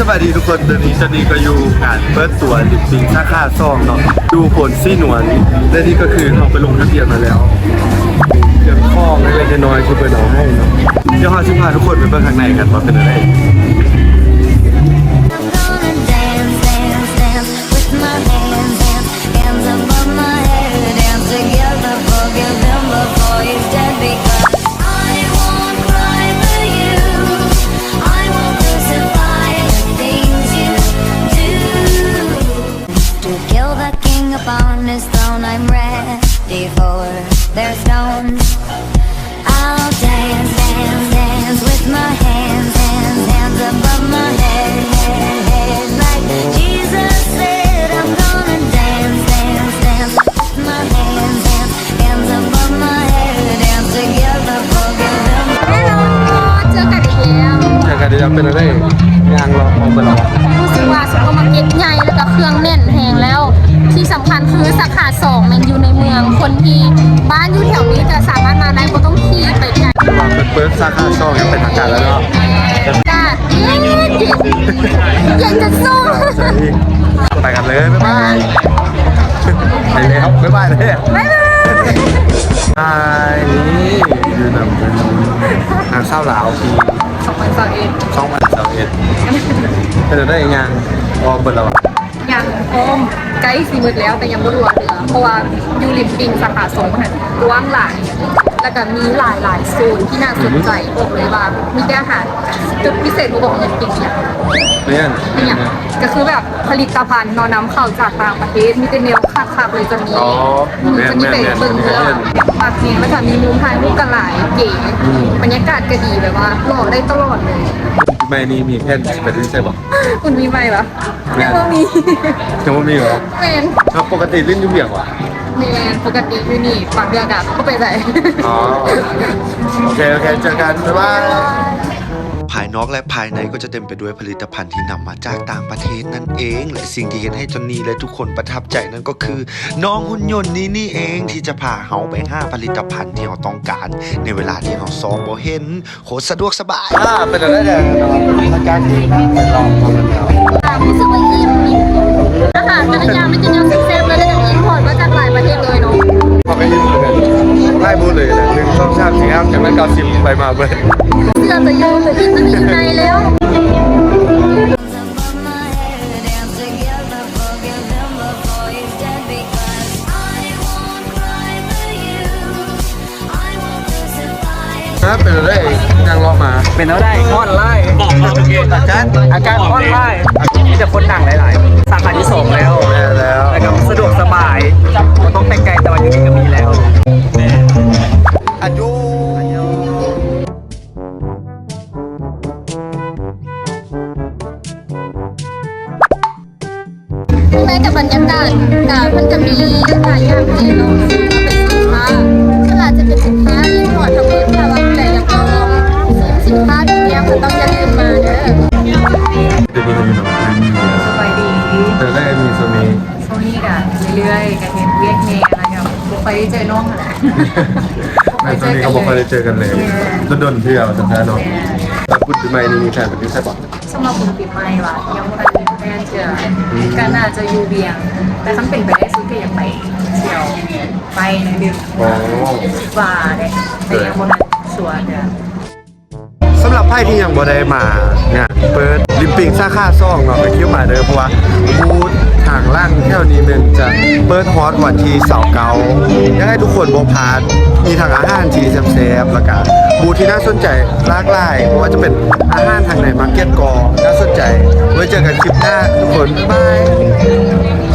ສະບາຍດີທຸກຄົນ ຕອນນີ້ ຕອນນີ້ກໍຢູ່ງານເປີດຕົວລິບປິງສາຂາສອງເນາະ ຢູ່ໂພນສີນວນ ແລະ ນີ້ກໍຄືເຮົາໄປລົງທະບຽນມາແລ້ວ ເຄື່ອງຂອງເລັກໆນ້ອຍໆທີ່ເພິ່ນເອົາໃຫ້ເນາະ. ດຽວເຮົາຊິພາທຸກຄົນໄປເບິ່ງຂ້າງໃນກັນວ່າເປັນແນວໃດ. With my hands, hands, hands, hands above my head, hands, hands, hands above my head, hands together, forgive him before he's dead, because I won't cry for you, I won't crucify the things you do. To kill the king upon his throne, I'm ready for their stones. I'll dance, dance, dance with my hands, hands, hands above my head, head, head. Like Jesus said, I'm gonna dance, dance, dance with my hands, hands, hands above my head, hands together, forgive them. ເຮົລໂລ ເຈີກັນອີກແລ້ວ ເຈີກັນອີກແລ້ວ ເປັນຈັ່ງໃດ ຍ່າງເລາະອອກໄປແລ້ວ ຮູ້ສຶກວ່າຊຸບເປີມາເກັດໃຫຍ່ ແລ້ວກໍເຄື່ອງແໜ້ນແຮງແລ້ວ ທີ່ສຳຄັນຄືສາຂາສອງແມ່ນຢູ່ໃນເມືອງ ຄົນທີ່ບ້ານຢູ່ແຖວນີ້ຈະສາມາດມາໄດ້ ບໍ່ຕ້ອງຂີ່ໄປໄກ. ເພິ່ນເປີດສາຂາສອງຢ່າງເປັນທາງການແລ້ວເນາະ ອາກາດເຢັນໆ ເຢັນຈົນຊຸ່ມ. ໄປກັນເລີຍ ບາຍບາຍ. ໄປແລ້ວ ບາຍບາຍເດີ ບາຍບາຍ. ອ້າຍ ນີ້ຢູ່ນຳ ນາງສາວລາວປີສອງພັນຊາວເອັດ ສອງພັນຊາວເອັດ ເປັນຈັ່ງໃດ ຍ່າງອອກເບິດແລ້ວຫວາ? ຍັງ ອ້ອມໃກ້ຊິໝົດແລ້ວ ແຕ່ຍັງບໍ່ທົ່ວເທື່ອ ເພາະວ່າຢູ່ລິມປິງສາຂາສອງຫັ້ນກວ້າງຫຼາຍ ແລ້ວກໍມີຫຼາຍໆໂຊນທີ່ໜ້າສົນໃຈ. ອືມ ບອກເລີຍວ່າມີແຕ່ອາຫານ ຈຸດພິເສດບໍ່ບອກເລີຍ ປິງຫຍັງ ແມ່ນ ອີຫຍັງ ກໍຄືແບບຜະລິດຕະພັນເນາະ ນຳເຂົ້າຈາກຕ່າງປະເທດ ມີແຕ່ແນວຄັກໆເລີຍ ຈະມີ ອໍ ອືມ ແມ່ນໆ ຈະມີໄປເບິ່ງເທື່ອ ແມ່ນໆ ມັກແຮງ ແລ້ວກໍມີມຸມຖ່າຍຮູບກໍຫຼາຍ ເກ ອືມ ບັນຍາກາດກໍດີ ແບບວ່າຫຼໍ່ໄດ້ຕະຫຼອດເລີຍ. ປີໃໝ່ນີ້ມີແຜນໄປເຮັດໃສບໍ່? ບຸນປີໃໝ່ຫວາ? ແມ່ນ ຍັງບໍ່ມີ ຍັງບໍ່ມີຫວາ? ແມ່ນ ເຮົາປົກກະຕິຫຼິ້ນຢູ່ວຽງຫວາ? ແມ່ນ ປົກກະຕິຢູ່ນີ້ ບາງເທື່ອກໍບໍ່ໄປໃສ. ອໍ ໂອເຄ ໂອເຄ ເຈີກັນ ບາຍບາຍ. ພາຍນອກ ແລະ ພາຍໃນກໍຈະເຕັມໄປດ້ວຍຜະລິດຕະພັນທີ່ນຳມາຈາກຕ່າງປະເທດນັ້ນເອງ ແລະ ສິ່ງທີ່ເຮັດໃຫ້ຈອນນີ ແລະ ທຸກຄົນປະທັບໃຈນັ້ນກໍຄື ນ້ອງຫຸ່ນຍົນນີ້ນີ້ເອງ ທີ່ຈະພາເຮົາໄປຫາຜະລິດຕະພັນທີ່ເຮົາຕ້ອງການ ໃນເວລາທີ່ເຮົາຊອກບໍ່ເຫັນ. ໂຄດສະດວກສະບາຍ. ອ່າ ເປັນຈັ່ງໃດແດ່ ຫຼັງຈາກທີ່ໄປລອງມາແລ້ວ? ອ່າ ຮູ້ສຶກວ່າອີ່ມ ອາຫານແຕ່ລະຢ່າງມີແຕ່ແນວແຊບໆເລີຍ ແລ້ວກໍອິມພອດມາຈາກຫຼາຍປະເທດເລີຍເນາະ. ເຮົາກໍອີ່ມຄືກັນ ຫຼາຍບູດເລີຍນະ ໜຶ່ງ ສອງ ສາມ ສີ່ ຫ້າ ແປດ ເກົ້າ ສິບ ໄປມາເບິດ. ເສືອຕົວຢູ່ ຕົວກິນຕົວນີ້ຢູ່ໃນແລ້ວ. Because I won't cry for you. ຮະ ເປັນແນວໃດ ຍ່າງເລາະມາ ເປັນແນວໃດ? ຮ້ອນຫຼາຍ ອາກາດ ອາກາດຮ້ອນຫຼາຍ ມີແຕ່ຄົນນັ່ງຫຼາຍໆ ສາຂາທີສອງແລ້ວ ແມ່ນແລ້ວ ແລ້ວກໍສະດວກສະບາຍ ບໍ່ຕ້ອງໄປໄກ ແຕ່ວ່າຢູ່ນີ້ກໍມີແລ້ວ. ອັນຍອງ ເບິ່ງໄດ້ກັບບັນຍາກາດ ກະເພິ່ນກະມີຫຼາຍຢ່າງໃຫ້ລອງຊີມ ເປັນສິນຄ້າ ສ່ວນຫຼາຍຈະເປັນສິນຄ້າອິມພອດທັງໝົດ. ຖ້າວ່າຜູ້ໃດຢາກລອງຊີມສິນຄ້າພຣີມຽມ ກໍຕ້ອງຢ່າລືມມາເດີ. ສະບາຍດີ ເຈີໄດ້ມີຊ່ວງນີ້ ຊ່ວງນີ້ກະເລື້ອຍໆ ກະເຮັດວຽກແດ່ ແລ້ວກະບໍ່ຄ່ອຍໄດ້ເຈີນ້ອງຫັ້ນແຫຼະ ແມ່ນ ຊ່ວງນີ້ກໍບໍ່ຄ່ອຍໄດ້ເຈີກັນເລີຍ ແມ່ນ ດົນໆເທື່ອວ່າຊັ້ນຊະເນາະ. ແມ່ນ ແລ້ວບຸນປີໃໝ່ນີ້ມີແຜນໄປຢູ່ໃສບໍ່? ສຳລັບບຸນປີໃໝ່ຫວາ ຍັງບໍ່ທັນມີແພນເທື່ອ ອືມ ກໍໜ້າຈະຢູ່ວຽງ ແຕ່ຄັນເປັນໄປໄດ້ສຸດກໍຢາກໄປທ່ຽວໄປໜ້ອຍໜຶ່ງ. ອໍ ຄິດວ່າເດ້ ແຕ່ຍັງບໍ່ທັນຊົວເທື່ອ. ສຳລັບໃຜທີ່ຍັງບໍ່ໄດ້ມາງານເປີດລິມປິງສາຂາສອງເນາະ ກໍຄິວມາເດີ ເພາະວ່າບູດທາງຫຼັງແຖວນີ້ແມ່ນຈະເປີດຮອດວັນທີຊາວເກົ້າ ຢາກໃຫ້ທຸກຄົນບໍ່ພາດ ມີທັງອາຫານທີ່ແຊບໆ ແລ້ວກະບູດທີ່ໜ້າສົນໃຈຫຼາກຫຼາຍ ບໍ່ວ່າຈະເປັນອາຫານທາງໃນມາເກັດກໍໜ້າສົນໃຈ. ໄວ້ເຈີກັນຄລິບໜ້າທຸກຄົນ ບາຍບາຍ.